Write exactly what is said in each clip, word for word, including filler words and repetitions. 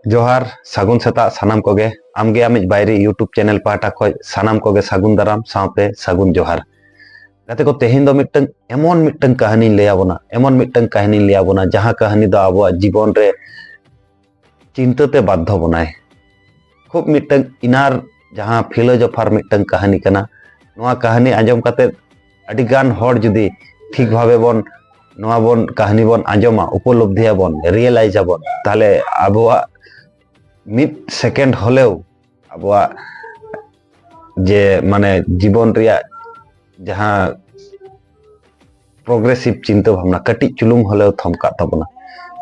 ᱡᱚᱦᱟᱨ, ᱥᱟᱹᱜᱩᱱ ᱥᱮᱛᱟᱜ ᱥᱟᱱᱟᱢ ᱠᱚᱜᱮ᱾ ᱟᱢᱜᱮ ᱟᱢᱤᱡ ᱵᱟᱭᱨᱤ YouTube ᱪᱮᱱᱮᱞ ᱯᱟᱦᱴᱟ ᱠᱷᱚᱱ ᱥᱟᱱᱟᱢ ᱠᱚᱜᱮ ᱥᱟᱹᱜᱩᱱ ᱫᱟᱨᱟᱢ ᱥᱟᱶᱛᱮ ᱥᱟᱹᱜᱩᱱ ᱡᱚᱦᱟᱨ᱾ ᱜᱟᱛᱮ ᱠᱚ, ᱛᱮᱦᱮᱧ ᱫᱚ ᱢᱤᱫᱴᱟᱝ ᱮᱢᱚᱱ ᱢᱤᱫᱴᱟᱝ ᱠᱟᱹᱦᱱᱤᱧ ᱞᱟᱹᱭ ᱟᱵᱚᱱᱟ, ᱮᱢᱚᱱ ᱢᱤᱫᱴᱟᱝ ᱠᱟᱹᱦᱱᱤᱧ ᱞᱟᱹᱭ ᱟᱵᱚᱱᱟ, ᱡᱟᱦᱟᱸ ᱠᱟᱹᱦᱱᱤ ᱫᱚ ᱟᱵᱚᱣᱟᱜ ᱡᱤᱵᱚᱱ ᱨᱮ ᱪᱤᱱᱛᱟᱹ ᱛᱮ ᱵᱟᱫᱽᱫᱷᱚ ᱵᱚᱱᱟᱭ᱾ ᱠᱷᱩᱵ ᱢᱤᱫᱴᱟᱝ inner, ᱡᱟᱦᱟᱸ philosopher ᱢᱤᱫᱴᱟᱝ ᱠᱟᱹᱦᱱᱤ ᱠᱟᱱᱟ᱾ ᱱᱚᱣᱟ ᱠᱟᱹᱦᱱᱤ ᱟᱸᱡᱚᱢ ᱠᱟᱛᱮ ᱟᱹᱰᱤ ᱜᱟᱱ ᱦᱚᱲ ᱡᱩᱫᱤ ᱴᱷᱤᱠ ᱵᱷᱟᱵᱮ ᱵᱚᱱ, ᱱᱚᱣᱟ ᱵᱚᱱ, ᱠᱟᱹᱦᱱᱤ ᱵᱚᱱ ᱟᱸᱡᱚᱢᱟ, ᱩᱯᱚᱞᱚᱵᱽᱫᱷᱤᱭᱟᱵᱚᱱ, realize ᱟᱵᱚᱱ, ᱛᱟᱦᱞᱮ ᱟᱵᱚᱣᱟᱜ ᱢᱤᱫ second ᱦᱚᱞᱮᱣ ᱟᱵᱚᱣᱟᱜ ᱡᱮ, ᱢᱟᱱᱮ, ᱡᱤᱵᱚᱱ ᱨᱮᱭᱟᱜ ᱡᱟᱦᱟᱸ progressive ᱪᱤᱱᱛᱟᱹ ᱵᱷᱟᱵᱽᱱᱟ ᱠᱟᱹᱴᱤᱡ ᱪᱩᱞᱩᱝ ᱦᱚᱞᱮᱣ ᱛᱷᱚᱢᱠᱟᱜ ᱛᱟᱵᱚᱱᱟ᱾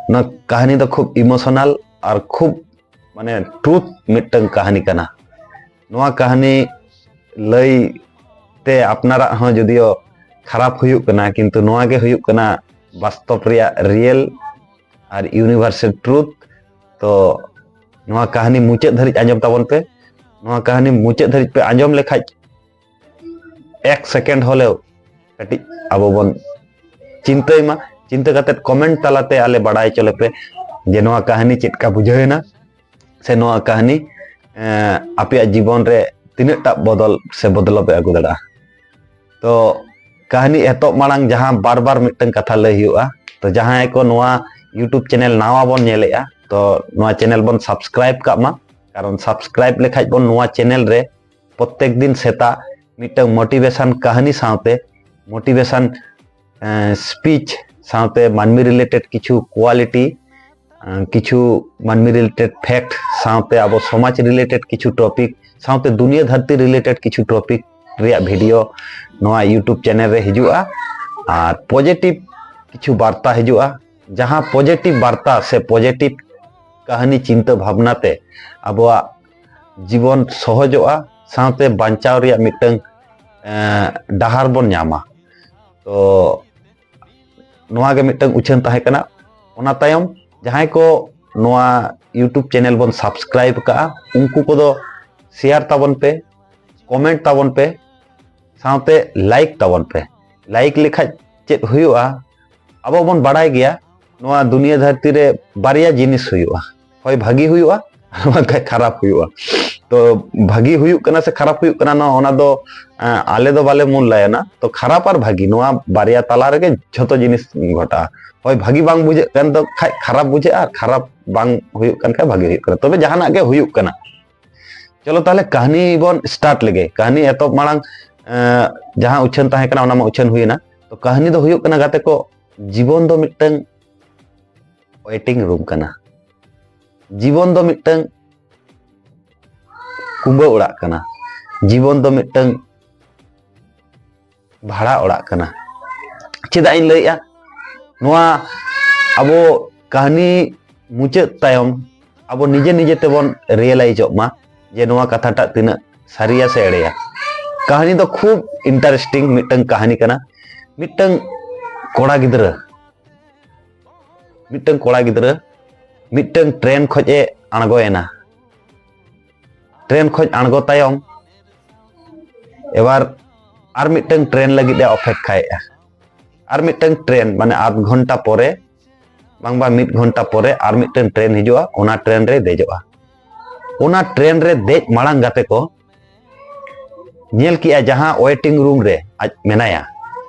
ᱱᱚᱣᱟ ᱠᱟᱹᱦᱱᱤ ᱫᱚ ᱠᱷᱩᱵ emotional ᱟᱨ ᱠᱷᱩᱵ, ᱢᱟᱱᱮ, truth ᱢᱤᱫᱴᱟᱝ ᱠᱟᱹᱦᱱᱤ ᱠᱟᱱᱟ᱾ ᱱᱚᱣᱟ ᱠᱟᱹᱦᱱᱤ ᱞᱟᱹᱭ ᱛᱮ ᱟᱯᱱᱟᱨᱟᱜ ᱦᱚᱸ ᱡᱩᱫᱤᱭᱳ ᱠᱷᱟᱨᱟᱯ ᱦᱩᱭᱩᱜ ᱠᱟᱱᱟ, ᱠᱤᱱᱛᱩ ᱱᱚᱣᱟ ᱜᱮ ᱦᱩᱭᱩᱜ ᱠᱟᱱᱟ ᱵᱟᱥᱛᱚᱵ ᱨᱮᱭᱟᱜ real ᱟᱨ universal truth᱾ ᱛᱚ, ᱱᱚᱣᱟ ᱠᱟᱹᱦᱱᱤ ᱢᱩᱪᱟᱹᱫ ᱫᱷᱟᱹᱨᱤᱡ ᱟᱸᱡᱚᱢ ᱛᱟᱵᱚᱱ ᱯᱮ᱾ ᱱᱚᱣᱟ ᱠᱟᱹᱦᱱᱤ ᱢᱩᱪᱟᱹᱫ ᱫᱷᱟᱹᱨᱤᱡ ᱯᱮ ᱟᱸᱡᱚᱢ ᱞᱮᱠᱷᱟᱡ, ᱮᱠ second ᱦᱚᱞᱮᱣ ᱠᱟᱹᱴᱤᱡ ᱟᱵᱚ ᱵᱚᱱ ᱪᱤᱱᱛᱟᱹᱭ ᱢᱟ᱾ ᱪᱤᱱᱛᱟᱹ ᱠᱟᱛᱮᱫ comment ᱛᱟᱞᱟᱛᱮ ᱟᱞᱮ ᱵᱟᱲᱟᱭ ᱦᱚᱪᱚ ᱞᱮᱯᱮ ᱡᱮ ᱱᱚᱣᱟ ᱠᱟᱹᱦᱱᱤ ᱪᱮᱫ ᱞᱮᱠᱟ ᱵᱩᱡᱷᱟᱹᱣ ᱮᱱᱟ, ᱥᱮ ᱱᱚᱣᱟ ᱠᱟᱹᱦᱱᱤ, ᱮᱸ, ᱟᱯᱮᱭᱟᱜ ᱡᱤᱵᱚᱱ ᱨᱮ ᱛᱤᱱᱟᱹᱜ ᱴᱟ ᱵᱚᱫᱚᱞ ᱥᱮ ᱵᱚᱫᱞᱟᱣ ᱯᱮ ᱟᱹᱜᱩ ᱫᱟᱲᱮᱭᱟᱜᱼᱟ᱾ ᱛᱚ, ᱠᱟᱹᱦᱱᱤ ᱮᱛᱚᱦᱚᱵ ᱢᱟᱲᱟᱝ ᱡᱟᱦᱟᱸ ᱵᱟᱨ ᱵᱟᱨ ᱢᱤᱫᱴᱟᱝ ᱠᱟᱛᱷᱟ ᱞᱟᱹᱭ ᱦᱩᱭᱩᱜᱼᱟ, ᱛᱚ, ᱡᱟᱦᱟᱸᱭ ᱠᱚ ᱱᱚᱣᱟ YouTube ᱪᱮᱱᱮᱞ ᱱᱟᱣᱟ ᱵᱚᱱ ᱧᱮᱞᱮᱜᱼᱟ, ᱛᱚ, ᱱᱚᱣᱟ ᱪᱮᱱᱮᱞ ᱵᱚᱱ subscribe ᱠᱟᱜ ᱢᱟ᱾ ᱠᱟᱨᱚᱱ subscribe ᱞᱮᱠᱷᱟᱡ ᱵᱚᱱ ᱱᱚᱣᱟ ᱪᱮᱱᱮᱞ ᱨᱮ ᱯᱨᱚᱛᱮᱠ ᱫᱤᱱ ᱥᱮᱛᱟᱜ ᱢᱤᱫᱴᱟᱝ motivation ᱠᱟᱹᱦᱱᱤ ᱥᱟᱶᱛᱮ motivation, ᱮᱸ, speech ᱥᱟᱶᱛᱮ ᱢᱟᱹᱱᱢᱤ related ᱠᱤᱪᱷᱩ quality, ᱮᱸ, ᱠᱤᱪᱷᱩ ᱢᱟᱹᱱᱢᱤ related fact ᱥᱟᱶᱛᱮ ᱟᱵᱚ ᱥᱚᱢᱟᱡᱽ related ᱠᱤᱪᱷᱩ topic ᱥᱟᱶᱛᱮ ᱫᱩᱱᱤᱭᱟᱹ ᱫᱷᱟᱹᱨᱛᱤ related ᱠᱤᱪᱷᱩ topic ᱨᱮᱭᱟᱜ video ᱱᱚᱣᱟ YouTube ᱪᱮᱱᱮᱞ ᱨᱮ ᱦᱤᱡᱩᱜᱼᱟ᱾ ᱟᱨ positive ᱠᱤᱪᱷᱩ ᱵᱟᱨᱛᱟ ᱦᱤᱡᱩᱜᱼᱟ, ᱡᱟᱦᱟᱸ positive ᱵᱟᱨᱛᱟ ᱥᱮ positive ᱠᱟᱹᱦᱱᱤ ᱪᱤᱱᱛᱟᱹ ᱵᱷᱟᱵᱽᱱᱟ ᱛᱮ ᱟᱵᱚᱣᱟᱜ ᱡᱤᱵᱚᱱ ᱥᱚᱦᱚᱡᱚᱜᱼᱟ, ᱥᱟᱶᱛᱮ ᱵᱟᱧᱪᱟᱣ ᱨᱮᱭᱟᱜ ᱢᱤᱫᱴᱟᱝ, ᱮᱸ, ᱰᱟᱦᱟᱨ ᱵᱚᱱ ᱧᱟᱢᱟ᱾ ᱛᱚ, ᱱᱚᱣᱟ ᱜᱮ ᱢᱤᱫᱴᱟᱝ ᱩᱪᱷᱟᱹᱱ ᱛᱟᱦᱮᱸ ᱠᱟᱱᱟ᱾ ᱚᱱᱟ ᱛᱟᱭᱚᱢ ᱡᱟᱦᱟᱸᱭ ᱠᱚ ᱱᱚᱣᱟ YouTube ᱪᱮᱱᱮᱞ ᱵᱚᱱ subscribe ᱠᱟᱜᱼᱟ, ᱩᱱᱠᱩ ᱠᱚᱫᱚ share ᱛᱟᱵᱚᱱ ᱯᱮ, comment ᱛᱟᱵᱚᱱ ᱯᱮ, ᱥᱟᱶᱛᱮ like ᱛᱟᱵᱚᱱ ᱯᱮ᱾ Like ᱞᱮᱠᱷᱟᱡ ᱪᱮᱫ ᱦᱩᱭᱩᱜᱼᱟ? ᱟᱵᱚ ᱵᱚᱱ ᱵᱟᱲᱟᱭ ᱜᱮᱭᱟ, ᱱᱚᱣᱟ ᱫᱩᱱᱤᱭᱟᱹ ᱫᱷᱟᱹᱨᱛᱤ ᱨᱮ ᱵᱟᱨᱭᱟ ᱡᱤᱱᱤᱥ ᱦᱩᱭᱩᱜᱼᱟ, ᱦᱳᱭ ᱵᱷᱟᱹᱜᱤ ᱦᱩᱭᱩᱜᱼᱟ, ᱟᱨ ᱵᱟᱝᱠᱷᱟᱱ ᱠᱷᱟᱨᱟᱯ ᱦᱩᱭᱩᱜᱼᱟ᱾ ᱛᱚ ᱵᱷᱟᱹᱜᱤ ᱦᱩᱭᱩᱜ ᱠᱟᱱᱟ ᱥᱮ ᱠᱷᱟᱨᱟᱯ ᱦᱩᱭᱩᱜ ᱠᱟᱱᱟ, ᱱᱚᱣᱟ, ᱚᱱᱟ ᱫᱚ ᱮᱸ, ᱟᱞᱮ ᱫᱚ ᱵᱟᱞᱮ ᱢᱩᱞᱞᱟᱭᱚᱱᱟ᱾ ᱛᱚ ᱠᱷᱟᱨᱟᱯ ᱟᱨ ᱵᱷᱟᱹᱜᱤ, ᱱᱚᱣᱟ ᱵᱟᱨᱭᱟ ᱛᱟᱞᱟ ᱨᱮᱜᱮ ᱡᱷᱚᱛᱚ ᱡᱤᱱᱤᱥ ᱜᱷᱚᱴᱟᱜᱼᱟ᱾ ᱦᱳᱭ ᱵᱷᱟᱹᱜᱤ ᱵᱟᱝ ᱵᱩᱡᱷᱟᱹᱜ ᱠᱟᱱ ᱫᱚ ᱠᱷᱟᱡ ᱠᱷᱟᱨᱟᱯ ᱵᱩᱡᱷᱟᱹᱜᱼᱟ, ᱟᱨ ᱠᱷᱟᱨᱟᱯ ᱵᱟᱝ ᱦᱩᱭᱩᱜ ᱠᱟᱱ ᱠᱷᱟᱡ ᱵᱷᱟᱹᱜᱤ ᱦᱩᱭᱩᱜ ᱠᱟᱱᱟ᱾ ᱛᱚᱵᱮ ᱡᱟᱦᱟᱱᱟᱜ ᱜᱮ ᱦᱩᱭᱩᱜ ᱠᱟᱱᱟ᱾ ᱪᱚᱞᱚ ᱛᱟᱦᱚᱞᱮ ᱠᱟᱹᱦᱱᱤ ᱵᱚᱱ ᱥᱴᱟᱨᱴ ᱞᱮᱜᱮ᱾ ᱠᱟᱹᱦᱱᱤ ᱮᱛᱚᱦᱚᱵ ᱢᱟᱲᱟᱝ ᱮᱸ, ᱡᱟᱦᱟᱸ ᱩᱪᱷᱟᱹᱱ ᱛᱟᱦᱮᱸ ᱠᱟᱱᱟ ᱚᱱᱟ ᱢᱟ ᱩᱪᱷᱟᱹᱱ ᱦᱩᱭᱮᱱᱟ᱾ ᱛᱚ ᱠᱟᱹᱦᱱᱤ ᱫᱚ ᱦᱩᱭᱩᱜ ᱠᱟᱱᱟ ᱜᱟᱛᱮ ᱠᱚ, ᱡᱤᱵᱚᱱ ᱫᱚ ᱢᱤᱫᱴᱟᱝ ᱳᱭᱮᱴᱤᱝ ᱨᱩᱢ ᱠᱟᱱᱟ᱾ ᱡᱤᱵᱚᱱ ᱫᱚ ᱢᱤᱫᱴᱟᱝ ᱠᱩᱢᱵᱟᱹ ᱚᱲᱟᱜ ᱠᱟᱱᱟ᱾ ᱡᱤᱵᱚᱱ ᱫᱚ ᱢᱤᱫᱴᱟᱝ ᱵᱷᱟᱲᱟ ᱚᱲᱟᱜ ᱠᱟᱱᱟ᱾ ᱪᱮᱫᱟᱜ ᱤᱧ ᱞᱟᱹᱭᱮᱜᱼᱟ? ᱱᱚᱣᱟ ᱟᱵᱚ ᱠᱟᱹᱦᱱᱤ ᱢᱩᱪᱟᱹᱫ ᱛᱟᱭᱚᱢ ᱟᱵᱚ ᱱᱤᱡᱮ ᱱᱤᱡᱮ ᱛᱮᱵᱚᱱ ᱨᱤᱭᱮᱞᱟᱭᱤᱡᱚᱜ ᱢᱟ ᱡᱮ ᱱᱚᱣᱟ ᱠᱟᱛᱷᱟᱴᱟᱜ ᱛᱤᱱᱟᱹᱜ ᱥᱟᱹᱨᱤᱭᱟ ᱥᱮ ᱮᱲᱮᱭᱟ᱾ ᱠᱟᱹᱦᱱᱤ ᱫᱚ ᱠᱷᱩᱵ ᱤᱱᱴᱟᱨᱮᱥᱴᱤᱝ ᱢᱤᱫᱴᱟᱝ ᱠᱟᱹᱦᱱᱤ ᱠᱟᱱᱟ᱾ ᱢᱤᱫᱴᱟᱝ ᱠᱚᱲᱟ ᱜᱤᱫᱽᱨᱟᱹ ᱢᱤᱫᱴᱟᱝ ᱠᱚᱲᱟ ᱜᱤᱫᱽᱨᱟᱹ ᱢᱤᱫᱴᱟᱝ ᱴᱨᱮᱱ ᱠᱷᱚᱡ ᱮ ᱟᱬᱜᱚᱭᱮᱱᱟ᱾ ᱴᱨᱮᱱ ᱠᱷᱚᱡ ᱟᱬᱜᱚ ᱛᱟᱭᱚᱢ ᱮᱵᱟᱨ ᱟᱨ ᱢᱤᱫᱴᱟᱝ ᱴᱨᱮᱱ ᱞᱟᱹᱜᱤᱫ ᱮ ᱚᱯᱮᱠᱠᱷᱟᱭᱮᱫᱼᱟ᱾ ᱟᱨ ᱢᱤᱫᱴᱟᱝ ᱴᱨᱮᱱ, ᱢᱟᱱᱮ ᱟᱫᱷ ᱜᱷᱚᱱᱴᱟ ᱯᱚᱨᱮ ᱵᱟᱝ ᱵᱟᱝ ᱢᱤᱫ ᱜᱷᱚᱱᱴᱟ ᱯᱚᱨᱮ ᱟᱨ ᱢᱤᱫᱴᱟᱝ ᱴᱨᱮᱱ ᱦᱤᱡᱩᱜᱼᱟ, ᱚᱱᱟ ᱴᱨᱮᱱ ᱨᱮ ᱫᱮᱡᱚᱜᱼᱟ᱾ ᱚᱱᱟ ᱴᱨᱮᱱ ᱨᱮ ᱫᱮᱡ ᱢᱟᱲᱟᱝ ᱜᱟᱛᱮ ᱠᱚ ᱧᱮᱞ ᱠᱮᱜᱼᱟ ᱡᱟᱦᱟᱸ ᱳᱭᱮᱴᱤᱝ ᱨᱩᱢ ᱨᱮ ᱟᱡ ᱢᱮᱱᱟᱭᱟ,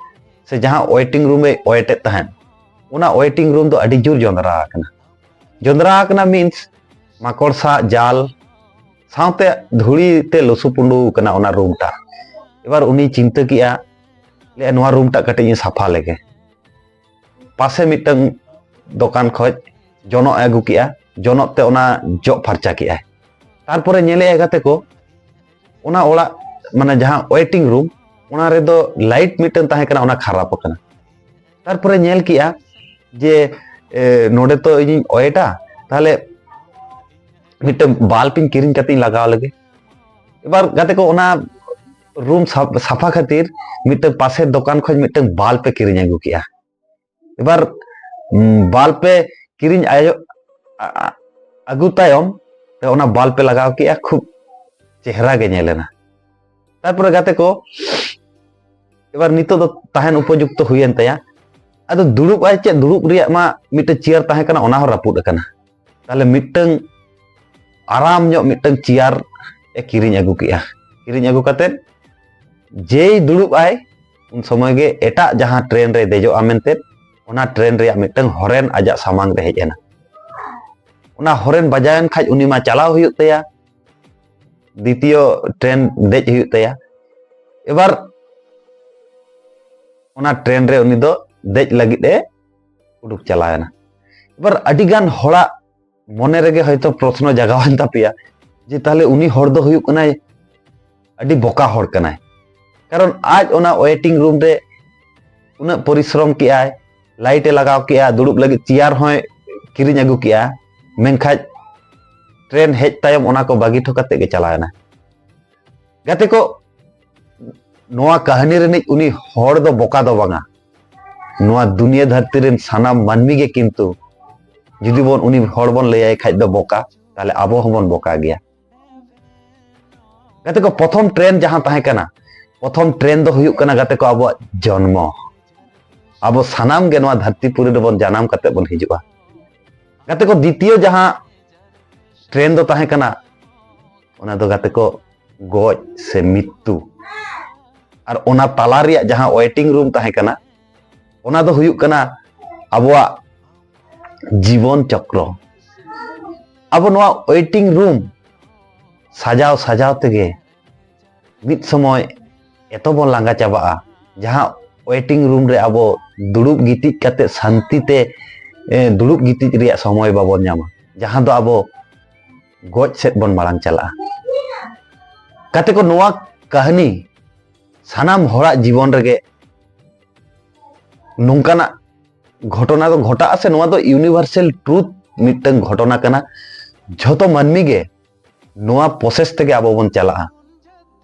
ᱥᱮ ᱡᱟᱦᱟᱸ ᱳᱭᱮᱴᱤᱝ ᱨᱩᱢ ᱨᱮ ᱳᱭᱮᱴᱮᱫ ᱛᱟᱦᱮᱸᱫ, ᱚᱱᱟ ᱳᱭᱮᱴᱤᱝ ᱨᱩᱢ ᱫᱚ ᱟᱹᱰᱤ ᱡᱳᱨ ᱡᱚᱸᱫᱽᱨᱟ ᱟᱠᱟᱱᱟ᱾ ᱡᱚᱸᱫᱽᱨᱟ ᱟᱠᱟᱱᱟ ᱢᱤᱱᱥ ᱢᱟᱠᱚᱲ ᱥᱟᱜ ᱡᱟᱞ ᱥᱟᱶᱛᱮ ᱫᱷᱩᱲᱤ ᱛᱮ ᱞᱩᱥᱩ ᱯᱩᱸᱰᱩ ᱟᱠᱟᱱᱟ ᱚᱱᱟ ᱨᱩᱢ ᱴᱟᱜ᱾ ᱮᱵᱟᱨ ᱩᱱᱤ ᱪᱤᱱᱛᱟᱹ ᱠᱮᱜᱼᱟ, ᱞᱟᱹᱭᱟ, "ᱱᱚᱣᱟ ᱨᱩᱢ ᱴᱟᱜ ᱠᱟᱹᱴᱤᱡ ᱤᱧ ᱥᱟᱯᱷᱟ ᱞᱮᱜᱮ᱾" ᱯᱟᱥᱮ ᱢᱤᱫᱴᱟᱝ ᱫᱚᱠᱟᱱ ᱠᱷᱚᱡ ᱡᱚᱱᱚᱜ ᱮ ᱟᱹᱜᱩ ᱠᱮᱜᱼᱟ, ᱡᱚᱱᱚᱜ ᱛᱮ ᱚᱱᱟ ᱡᱚᱜ ᱯᱷᱟᱨᱪᱟ ᱠᱮᱜᱼᱟᱭ᱾ ᱛᱟᱨᱯᱚᱨᱮ ᱧᱮᱞᱮᱜᱼᱟᱭ ᱜᱟᱛᱮ ᱠᱚ, ᱚᱱᱟ ᱚᱲᱟᱜ, ᱢᱟᱱᱮ ᱡᱟᱦᱟᱸ ᱳᱭᱮᱴᱤᱝ ᱨᱩᱢ, ᱚᱱᱟ ᱨᱮᱫᱚ ᱞᱟᱭᱤᱴ ᱢᱤᱫᱴᱟᱝ ᱛᱟᱦᱮᱸ ᱠᱟᱱᱟ, ᱚᱱᱟ ᱠᱷᱟᱨᱟᱯ ᱟᱠᱟᱱᱟ᱾ ᱛᱟᱨᱯᱚᱨᱮ ᱧᱮᱞ ᱠᱮᱜᱼᱟ ᱡᱮ ᱮ, ᱱᱚᱰᱮ ᱛᱚ ᱤᱧᱤᱧ ᱳᱭᱮᱴᱟ, ᱛᱟᱦᱞᱮ ᱢᱤᱫᱴᱟᱝ ᱵᱟᱞᱵ ᱤᱧ ᱠᱤᱨᱤᱧ ᱠᱟᱛᱮ ᱤᱧ ᱞᱟᱜᱟᱣ ᱞᱮᱜᱮ᱾ ᱮᱵᱟᱨ ᱜᱟᱛᱮ ᱠᱚ, ᱚᱱᱟ ᱨᱩᱢ ᱥᱟᱯ- ᱥᱟᱯᱷᱟ ᱠᱷᱟᱹᱛᱤᱨ ᱢᱤᱫᱴᱟᱝ ᱯᱟᱥᱮᱨ ᱫᱚᱠᱟᱱ ᱠᱷᱚᱱ ᱢᱤᱫᱴᱟᱝ ᱵᱟᱞᱵ ᱮ ᱠᱤᱨᱤᱧ ᱟᱹᱜᱩ ᱠᱮᱜᱼᱟ᱾ ᱮᱵᱟᱨ ᱩᱸ, ᱵᱟᱞᱵ ᱮ ᱠᱤᱨᱤᱧ ᱟᱭᱚ- ᱟ- ᱟ- ᱟᱹᱜᱩ ᱛᱟᱭᱚᱢ ᱚᱱᱟ ᱵᱟᱞᱵ ᱮ ᱞᱟᱜᱟᱣ ᱠᱮᱜᱼᱟ, ᱠᱷᱩᱵ ᱪᱮᱦᱨᱟ ᱜᱮ ᱧᱮᱞᱮᱱᱟ᱾ ᱛᱟᱨᱯᱚᱨᱮ ᱜᱟᱛᱮ ᱠᱚ, ᱮᱵᱟᱨ ᱱᱤᱛᱚᱜ ᱫᱚ ᱛᱟᱦᱮᱱ ᱩᱯᱚᱡᱩᱠᱛᱚ ᱦᱩᱭᱮᱱ ᱛᱟᱭᱟ᱾ ᱟᱫᱚ ᱫᱩᱲᱩᱵ ᱟᱭ ᱪᱮᱫ, ᱫᱩᱲᱩᱵ ᱨᱮᱭᱟᱜ ᱢᱟ ᱢᱤᱫᱴᱮᱱ ᱪᱮᱭᱟᱨ ᱛᱟᱦᱮᱸ ᱠᱟᱱᱟ, ᱚᱱᱟ ᱦᱚᱸ ᱨᱟᱹᱯᱩᱫ ᱟᱠᱟᱱᱟ᱾ ᱛᱟᱦᱞᱮ ᱢᱤᱫᱴᱟᱝ ᱟᱨᱟᱢ ᱧᱚᱜ ᱢᱤᱫᱴᱟᱝ ᱪᱮᱭᱟᱨ ᱮ ᱠᱤᱨᱤᱧ ᱟᱹᱜᱩ ᱠᱮᱜᱼᱟ᱾ ᱠᱤᱨᱤᱧ ᱟᱹᱜᱩ ᱠᱟᱛᱮᱫ ᱡᱮᱭ ᱫᱩᱲᱩᱵ ᱟᱭ, ᱩᱱ ᱥᱚᱢᱚᱭ ᱜᱮ ᱮᱴᱟᱜ ᱡᱟᱦᱟᱸ ᱴᱨᱮᱱ ᱨᱮᱭ ᱫᱮᱡᱚᱜᱼᱟ ᱢᱮᱱᱛᱮ, ᱚᱱᱟ ᱴᱨᱮᱱ ᱨᱮᱭᱟᱜ ᱢᱤᱫᱴᱟᱝ ᱦᱚᱨᱮᱱ ᱟᱡᱟᱜ ᱥᱟᱢᱟᱝ ᱨᱮ ᱦᱮᱡ ᱮᱱᱟ᱾ ᱚᱱᱟ ᱦᱚᱨᱮᱱ ᱵᱟᱡᱟᱣᱮᱱ ᱠᱷᱟᱡ ᱩᱱᱤ ᱢᱟ ᱪᱟᱞᱟᱣ ᱦᱩᱭᱩᱜ ᱛᱟᱭᱟ, ᱫᱤᱛᱤᱭᱚ ᱴᱨᱮᱱ ᱫᱮᱡ ᱦᱩᱭᱩᱜ ᱛᱟᱭᱟ᱾ ᱮᱵᱟᱨ ᱚᱱᱟ ᱴᱨᱮᱱ ᱨᱮ ᱩᱱᱤ ᱫᱚ ᱫᱮᱡ ᱞᱟᱹᱜᱤᱫ ᱮ ᱩᱰᱩᱠ ᱪᱟᱞᱟᱣ ᱮᱱᱟ᱾ ᱮᱵᱟᱨ ᱟᱹᱰᱤ ᱜᱟᱱ ᱦᱚᱲᱟᱜ ᱢᱚᱱᱮ ᱨᱮᱜᱮ ᱦᱚᱭᱛᱚ ᱯᱨᱚᱥᱱᱚ ᱡᱟᱜᱟᱣᱮᱱ ᱛᱟᱯᱮᱭᱟ ᱡᱮ ᱛᱟᱦᱞᱮ ᱩᱱᱤ ᱦᱚᱲ ᱫᱚ ᱦᱩᱭᱩᱜ ᱠᱟᱱᱟᱭ ᱟᱹᱰᱤ ᱵᱚᱠᱟ ᱦᱚᱲ ᱠᱟᱱᱟᱭ, ᱠᱟᱨᱚᱱ ᱟᱡ ᱚᱱᱟ ᱳᱭᱮᱴᱤᱝ ᱨᱩᱢ ᱨᱮ ᱩᱱᱟᱹᱜ ᱯᱚᱨᱤᱥᱨᱚᱢ ᱠᱮᱜᱼᱟᱭ, ᱞᱟᱭᱤᱴ ᱮ ᱞᱟᱜᱟᱣ ᱠᱮᱜᱼᱟ, ᱫᱩᱲᱩᱵ ᱞᱟᱹᱜᱤᱫ ᱪᱮᱭᱟᱨ ᱦᱚᱸᱭ ᱠᱤᱨᱤᱧ ᱟᱹᱜᱩ ᱠᱮᱜᱼᱟ, ᱢᱮᱱᱠᱷᱟᱱ ᱴᱨᱮᱱ ᱦᱮᱡ ᱛᱟᱭᱚᱢ ᱚᱱᱟ ᱠᱚ ᱵᱟᱹᱜᱤ ᱦᱚᱴᱚ ᱠᱟᱛᱮ ᱜᱮ ᱪᱟᱞᱟᱣ ᱮᱱᱟ᱾ ᱜᱟᱛᱮ ᱠᱚ, ᱱᱚᱣᱟ ᱠᱟᱹᱦᱱᱤ ᱨᱤᱱᱤᱡ ᱩᱱᱤ ᱦᱚᱲ ᱫᱚ ᱵᱚᱠᱟ ᱫᱚ ᱵᱟᱝᱟ᱾ ᱱᱚᱣᱟ ᱫᱩᱱᱤᱭᱟᱹ ᱫᱷᱟᱹᱨᱛᱤ ᱨᱮᱱ ᱥᱟᱱᱟᱢ ᱢᱟᱹᱱᱢᱤ ᱜᱮ ᱠᱤᱱᱛᱩ ᱡᱩᱫᱤ ᱵᱚᱱ ᱩᱱᱤ ᱦᱚᱲ ᱵᱚᱱ ᱞᱟᱹᱭᱟᱭ ᱠᱷᱟᱡ ᱫᱚ ᱵᱚᱠᱟ, ᱛᱟᱦᱞᱮ ᱟᱵᱚ ᱦᱚᱸᱵᱚᱱ ᱵᱚᱠᱟ ᱜᱮᱭᱟ᱾ ᱜᱟᱛᱮ ᱠᱚ, ᱯᱨᱚᱛᱷᱚᱢ ᱴᱨᱮᱱ ᱡᱟᱦᱟᱸ ᱛᱟᱦᱮᱸ ᱠᱟᱱᱟ, ᱯᱨᱚᱛᱷᱚᱢ ᱴᱨᱮᱱ ᱫᱚ ᱦᱩᱭᱩᱜ ᱠᱟᱱᱟ ᱜᱟᱛᱮ ᱠᱚ ᱟᱵᱚᱣᱟᱜ ᱡᱚᱱᱢᱚ᱾ ᱟᱵᱚ ᱥᱟᱱᱟᱢ ᱜᱮ ᱱᱚᱣᱟ ᱫᱷᱟᱹᱨᱛᱤ ᱯᱩᱨᱤ ᱨᱮᱵᱚᱱ ᱡᱟᱱᱟᱢ ᱠᱟᱛᱮ ᱵᱚᱱ ᱦᱤᱡᱩᱜᱼᱟ᱾ ᱜᱟᱛᱮ ᱠᱚ, ᱫᱤᱛᱤᱭᱚ ᱡᱟᱦᱟᱸ ᱴᱨᱮᱱ ᱫᱚ ᱛᱟᱦᱮᱸ ᱠᱟᱱᱟ, ᱚᱱᱟ ᱫᱚ ᱜᱟᱛᱮ ᱠᱚ ᱜᱚᱡ ᱥᱮ ᱢᱤᱛᱛᱩ᱾ ᱟᱨ ᱚᱱᱟ ᱛᱟᱞᱟ ᱨᱮᱭᱟᱜ ᱡᱟᱦᱟᱸ ᱳᱭᱮᱴᱤᱝ ᱨᱩᱢ ᱛᱟᱦᱮᱸ ᱠᱟᱱᱟ, ᱚᱱᱟ ᱫᱚ ᱦᱩᱭᱩᱜ ᱠᱟᱱᱟ ᱟᱵᱚᱣᱟᱜ ᱡᱤᱵᱚᱱ ᱪᱚᱠᱨᱚ᱾ ᱟᱵᱚ ᱱᱚᱣᱟ ᱳᱭᱮᱴᱤᱝ ᱨᱩᱢ ᱥᱟᱡᱟᱣ ᱥᱟᱡᱟᱣ ᱛᱮᱜᱮ ᱢᱤᱫ ᱥᱚᱢᱚᱭ ᱮᱛᱚ ᱵᱚᱱ ᱞᱟᱸᱜᱟ ᱪᱟᱵᱟᱜᱼᱟ, ᱡᱟᱦᱟᱸ ᱳᱭᱮᱴᱤᱝ ᱨᱩᱢ ᱨᱮ ᱟᱵᱚ ᱫᱩᱲᱩᱵ ᱜᱤᱛᱤᱡ ᱠᱟᱛᱮ ᱥᱟᱱᱛᱤ ᱛᱮ, ᱮ, ᱫᱩᱲᱩᱵ ᱜᱤᱛᱤᱡ ᱨᱮᱭᱟᱜ ᱥᱚᱢᱚᱭ ᱵᱟᱵᱚᱱ ᱧᱟᱢᱟ, ᱡᱟᱦᱟᱸ ᱫᱚ ᱟᱵᱚ ᱜᱚᱡ ᱥᱮᱫ ᱵᱚᱱ ᱢᱟᱲᱟᱝ ᱪᱟᱞᱟᱜᱼᱟ᱾ ᱜᱟᱛᱮ ᱠᱚ, ᱱᱚᱣᱟ ᱠᱟᱹᱦᱱᱤ ᱥᱟᱱᱟᱢ ᱦᱚᱲᱟᱜ ᱡᱤᱵᱚᱱ ᱨᱮᱜᱮ ᱱᱚᱝᱠᱟᱱᱟᱜ ᱜᱷᱚᱴᱚᱱᱟ ᱫᱚ ᱜᱷᱚᱴᱟᱜᱼᱟ ᱥᱮ ᱱᱚᱣᱟ ᱫᱚ ᱤᱭᱩᱱᱤᱵᱷᱟᱨᱥᱟᱞ ᱴᱨᱩᱛᱷ ᱢᱤᱫᱴᱟᱝ ᱜᱷᱚᱴᱚᱱᱟ ᱠᱟᱱᱟ᱾ ᱡᱷᱚᱛᱚ ᱢᱟᱹᱱᱢᱤ ᱜᱮ ᱱᱚᱣᱟ ᱯᱨᱚᱥᱮᱥ ᱛᱮᱜᱮ ᱟᱵᱚ ᱵᱚᱱ ᱪᱟᱞᱟᱜᱼᱟ᱾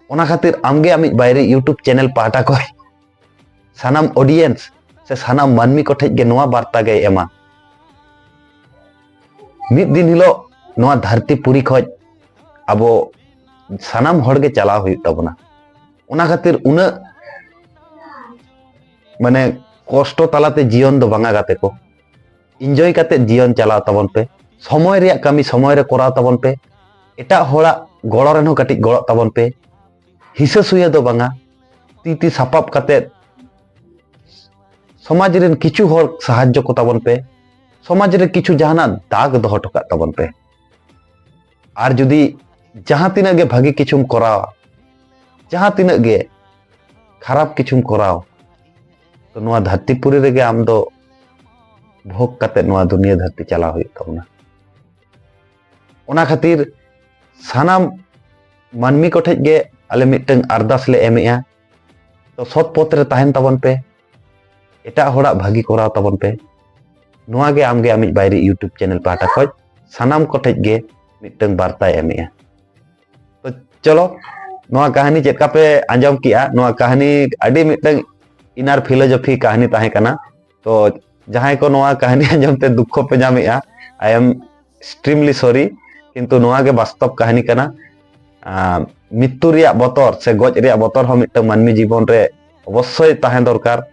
ᱚᱱᱟ ᱠᱷᱟᱹᱛᱤᱨ ᱟᱢᱜᱮ ᱟᱢᱤᱡ ᱵᱟᱭᱨᱤ ᱤᱭᱩᱴᱩᱵᱽ ᱪᱮᱱᱮᱞ ᱯᱟᱦᱴᱟ ᱠᱷᱚᱱ ᱥᱟᱱᱟᱢ ᱚᱰᱤᱭᱮᱱᱥ ᱥᱮ ᱥᱟᱱᱟᱢ ᱢᱟᱹᱱᱢᱤ ᱠᱚᱴᱷᱮᱡ ᱜᱮ ᱱᱚᱣᱟ ᱵᱟᱨᱛᱟ ᱜᱮᱭ ᱮᱢᱟ, ᱢᱤᱫ ᱫᱤᱱ ᱦᱤᱞᱳᱜ ᱱᱚᱣᱟ ᱫᱷᱟᱹᱨᱛᱤ ᱯᱩᱨᱤ ᱠᱷᱚᱡ ᱟᱵᱚ ᱥᱟᱱᱟᱢ ᱦᱚᱲ ᱜᱮ ᱪᱟᱞᱟᱣ ᱦᱩᱭᱩᱜ ᱛᱟᱵᱚᱱᱟ᱾ ᱚᱱᱟ ᱠᱷᱟᱹᱛᱤᱨ ᱩᱱᱟᱹᱜ ᱢᱟᱱᱮ ᱠᱚᱥᱴᱚ ᱛᱟᱞᱟᱛᱮ ᱡᱤᱭᱚᱱ ᱫᱚ ᱵᱟᱝᱟ ᱜᱟᱛᱮ ᱠᱚ, ᱤᱱᱡᱚᱭ ᱠᱟᱛᱮ ᱡᱤᱭᱚᱱ ᱪᱟᱞᱟᱣ ᱛᱟᱵᱚᱱ ᱯᱮ᱾ ᱥᱚᱢᱚᱭ ᱨᱮᱭᱟᱜ ᱠᱟᱹᱢᱤ ᱥᱚᱢᱚᱭ ᱨᱮ ᱠᱚᱨᱟᱣ ᱛᱟᱵᱚᱱ ᱯᱮ᱾ ᱮᱴᱟᱜ ᱦᱚᱲᱟᱜ ᱜᱚᱲᱚ ᱨᱮᱦᱚᱸ ᱠᱟᱹᱴᱤᱡ ᱜᱚᱲᱚᱜ ᱛᱟᱵᱚᱱ ᱯᱮ᱾ ᱦᱤᱥᱟᱹ ᱥᱩᱭᱟᱹ ᱫᱚ ᱵᱟᱝᱟ, ᱛᱤ ᱛᱤ ᱥᱟᱯᱟᱵ ᱠᱟᱛᱮᱫ ᱥᱚᱢᱟᱡᱽ ᱨᱮᱱ ᱠᱤᱪᱷᱩ ᱦᱚᱲ ᱥᱟᱦᱟᱡᱽᱡᱚ ᱠᱚ ᱛᱟᱵᱚᱱ ᱯᱮ᱾ ᱥᱚᱢᱟᱡᱽ ᱨᱮ ᱠᱤᱪᱷᱩ ᱡᱟᱦᱟᱱᱟᱜ ᱫᱟᱜᱽ ᱫᱚᱦᱚ ᱦᱚᱴᱚ ᱠᱟᱜ ᱛᱟᱵᱚᱱ ᱯᱮ᱾ ᱟᱨ ᱡᱩᱫᱤ ᱡᱟᱦᱟᱸ ᱛᱤᱱᱟᱹᱜ ᱜᱮ ᱵᱷᱟᱹᱜᱤ ᱠᱤᱪᱷᱩᱢ ᱠᱚᱨᱟᱣᱟ, ᱡᱟᱦᱟᱸ ᱛᱤᱱᱟᱹᱜ ᱜᱮ ᱠᱷᱟᱨᱟᱯ ᱠᱤᱪᱷᱩᱢ ᱠᱚᱨᱟᱣ, ᱛᱚ ᱱᱚᱣᱟ ᱫᱷᱟᱹᱨᱛᱤ ᱯᱩᱨᱤ ᱨᱮᱜᱮ ᱟᱢ ᱫᱚ ᱵᱷᱳᱜᱽ ᱠᱟᱛᱮ ᱱᱚᱣᱟ ᱫᱩᱱᱤᱭᱟᱹ ᱫᱷᱟᱹᱨᱛᱤ ᱪᱟᱞᱟᱣ ᱦᱩᱭᱩᱜ ᱛᱟᱵᱚᱱᱟ᱾ ᱚᱱᱟ ᱠᱷᱟᱹᱛᱤᱨ ᱥᱟᱱᱟᱢ ᱢᱟᱹᱱᱢᱤ ᱠᱚᱴᱷᱮᱡ ᱜᱮ ᱟᱞᱮ ᱢᱤᱫᱴᱟᱝ ᱟᱨᱫᱟᱥ ᱞᱮ ᱮᱢᱮᱜᱼᱟ, ᱛᱚ ᱥᱚᱛ ᱯᱚᱛᱷ ᱨᱮ ᱛᱟᱦᱮᱱ ᱛᱟᱵᱚᱱ ᱯᱮ, ᱮᱴᱟᱜ ᱦᱚᱲᱟᱜ ᱵᱷᱟᱹᱜᱤ ᱠᱚᱨᱟᱣ ᱛᱟᱵᱚᱱ ᱯᱮ᱾ ᱱᱚᱣᱟ ᱜᱮ ᱟᱢᱜᱮ ᱟᱢᱤᱡ ᱵᱟᱭᱨᱤ YouTube ᱪᱮᱱᱮᱞ ᱯᱟᱦᱴᱟ ᱠᱷᱚᱡ ᱥᱟᱱᱟᱢ ᱠᱚᱴᱷᱮᱡ ᱜᱮ ᱢᱤᱫᱴᱟᱝ ᱵᱟᱨᱛᱟᱭ ᱮᱢᱮᱜᱼᱟ᱾ ᱛᱚ ᱪᱚᱞᱚ, ᱱᱚᱣᱟ ᱠᱟᱹᱦᱱᱤ ᱪᱮᱫ ᱞᱮᱠᱟ ᱯᱮ ᱟᱸᱡᱚᱢ ᱠᱮᱜᱼᱟ? ᱱᱚᱣᱟ ᱠᱟᱹᱦᱱᱤ ᱟᱹᱰᱤ ᱢᱤᱫᱴᱟᱝ inner philosophy ᱠᱟᱹᱦᱱᱤ ᱛᱟᱦᱮᱸ ᱠᱟᱱᱟ᱾ ᱛᱚ ᱡᱟᱦᱟᱸᱭ ᱠᱚ ᱱᱚᱣᱟ ᱠᱟᱹᱦᱱᱤ ᱟᱸᱡᱚᱢ ᱛᱮ ᱫᱩᱠᱠᱷᱚ ᱯᱮ ᱧᱟᱢᱮᱜᱼᱟ, I am extremely sorry, ᱠᱤᱱᱛᱩ ᱱᱚᱣᱟ ᱜᱮ ᱵᱟᱥᱛᱚᱵ ᱠᱟᱹᱦᱱᱤ ᱠᱟᱱᱟ᱾ ᱟᱸ, ᱢᱤᱛᱛᱩ ᱨᱮᱭᱟᱜ ᱵᱚᱛᱚᱨ ᱥᱮ ᱜᱚᱡ ᱨᱮᱭᱟᱜ ᱵᱚᱛᱚᱨ ᱦᱚᱸ ᱢᱤᱫᱴᱟᱝ ᱢᱟᱹᱱᱢᱤ ᱡᱤᱵᱚᱱ ᱨᱮ ᱚᱵᱚᱥᱥᱳᱭ ᱛᱟᱦᱮᱸ ᱫᱚᱨᱠᱟᱨ᱾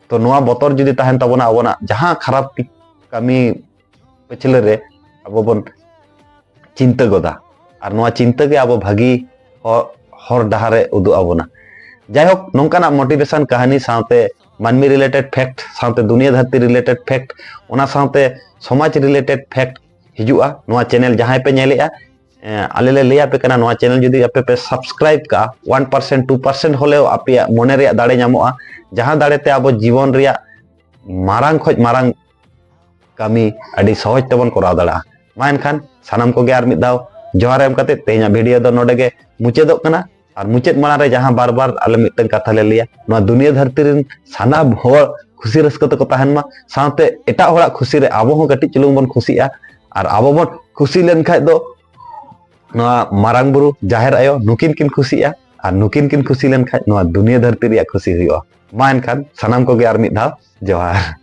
ᱛᱚ ᱱᱚᱣᱟ ᱵᱚᱛᱚᱨ ᱡᱩᱫᱤ ᱛᱟᱦᱮᱱ ᱛᱟᱵᱚᱱᱟ, ᱟᱵᱚᱱᱟᱜ ᱡᱟᱦᱟᱸ ᱠᱷᱟᱨᱟᱯ ᱠᱟᱹᱢᱤ ᱯᱟᱹᱪᱷᱞᱟᱹ ᱨᱮ ᱟᱵᱚ ᱵᱚᱱ ᱪᱤᱱᱛᱟᱹ ᱜᱚᱫᱟ, ᱟᱨ ᱱᱚᱣᱟ ᱪᱤᱱᱛᱟᱹ ᱜᱮ ᱟᱵᱚ ᱵᱷᱟᱹᱜᱤ ᱦᱚ-, ᱦᱚᱨ ᱰᱟᱦᱟᱨᱮ ᱩᱫᱩᱜ ᱟᱵᱚᱱᱟ᱾ ᱡᱟᱭᱦᱳᱠ, ᱱᱚᱝᱠᱟᱱᱟᱜ motivation ᱠᱟᱹᱦᱱᱤ ᱥᱟᱶᱛᱮ ᱢᱟᱹᱱᱢᱤ related fact ᱥᱟᱶᱛᱮ ᱫᱩᱱᱤᱭᱟᱹ ᱫᱷᱟᱹᱨᱛᱤ related fact, ᱚᱱᱟ ᱥᱟᱶᱛᱮ ᱥᱚᱢᱟᱡᱽ related fact ᱦᱤᱡᱩᱜᱼᱟ᱾ ᱱᱚᱣᱟ ᱪᱮᱱᱮᱞ ᱡᱟᱦᱟᱸᱭ ᱯᱮ ᱧᱮᱞᱮᱜᱼᱟ, ᱮᱸ, ᱟᱞᱮ ᱞᱮ ᱞᱟᱹᱭ ᱟᱯᱮ ᱠᱟᱱᱟ, ᱱᱚᱣᱟ ᱪᱮᱱᱮᱞ ᱡᱩᱫᱤ ᱟᱯᱮ ᱯᱮ subscribe ᱠᱟᱜᱼᱟ, one percent, two percent ᱦᱚᱞᱮᱣ ᱟᱯᱮᱭᱟᱜ ᱢᱚᱱᱮ ᱨᱮᱭᱟᱜ ᱫᱟᱲᱮ ᱧᱟᱢᱚᱜᱼᱟ, ᱡᱟᱦᱟᱸ ᱫᱟᱲᱮᱛᱮ ᱟᱵᱚ ᱡᱤᱵᱚᱱ ᱨᱮᱭᱟᱜ ᱢᱟᱨᱟᱝ ᱠᱷᱚᱡ ᱢᱟᱨᱟᱝ ᱠᱟᱹᱢᱤ ᱟᱹᱰᱤ ᱥᱚᱦᱚᱡ ᱛᱮᱵᱚᱱ ᱠᱚᱨᱟᱣ ᱫᱟᱲᱮᱭᱟᱜᱼᱟ᱾ ᱢᱟ ᱮᱱᱠᱷᱟᱱ ᱥᱟᱱᱟᱢ ᱠᱚᱜᱮ ᱟᱨ ᱢᱤᱫ ᱫᱷᱟᱣ ᱡᱚᱦᱟᱨ ᱮᱢ ᱠᱟᱛᱮ ᱛᱮᱦᱮᱧᱟᱜ video ᱫᱚ ᱱᱚᱰᱮ ᱜᱮ ᱢᱩᱪᱟᱹᱫᱚᱜ ᱠᱟᱱᱟ᱾ ᱟᱨ ᱢᱩᱪᱟᱹᱫ ᱢᱟᱲᱟᱝ ᱨᱮ ᱡᱟᱦᱟᱸ ᱵᱟᱨ ᱵᱟᱨ ᱟᱞᱮ ᱢᱤᱫᱴᱟᱝ ᱠᱟᱛᱷᱟ ᱞᱮ ᱞᱟᱹᱭᱟ, ᱱᱚᱣᱟ ᱫᱩᱱᱤᱭᱟᱹ ᱫᱷᱟᱹᱨᱛᱤ ᱨᱮᱱ ᱥᱟᱱᱟᱢ ᱦᱚᱲ ᱠᱷᱩᱥᱤ ᱨᱟᱹᱥᱠᱟᱹ ᱛᱮᱠᱚ ᱛᱟᱦᱮᱱ ᱢᱟ, ᱥᱟᱶᱛᱮ ᱮᱴᱟᱜ ᱦᱚᱲᱟᱜ ᱠᱷᱩᱥᱤ ᱨᱮ ᱟᱵᱚ ᱦᱚᱸ ᱠᱟᱹᱴᱤᱡ ᱪᱩᱞᱩᱝ ᱵᱚᱱ ᱠᱷᱩᱥᱤᱜᱼᱟ᱾ ᱟᱨ ᱟᱵᱚ ᱵᱚᱱ ᱠᱷᱩᱥᱤ ᱞᱮᱱᱠᱷᱟᱡ ᱫᱚ ᱱᱚᱣᱟ ᱢᱟᱨᱟᱝ ᱵᱩᱨᱩ, ᱡᱟᱦᱮᱨ ᱟᱭᱳ ᱱᱩᱠᱤᱱ ᱠᱤᱱ ᱠᱷᱩᱥᱤᱜᱼᱟ, ᱟᱨ ᱱᱩᱠᱤᱱ ᱠᱤᱱ ᱠᱷᱩᱥᱤ ᱞᱮᱱᱠᱷᱟᱡ ᱱᱚᱣᱟ ᱫᱩᱱᱤᱭᱟᱹ ᱫᱷᱟᱹᱨᱛᱤ ᱨᱮᱭᱟᱜ ᱠᱷᱩᱥᱤ ᱦᱩᱭᱩᱜᱼᱟ᱾ ᱢᱟ ᱮᱱᱠᱷᱟᱱ ᱥᱟᱱᱟᱢ ᱠᱚᱜᱮ ᱟᱨ ᱢᱤᱫ ᱫᱷᱟᱣ ᱡᱚᱦᱟᱨ᱾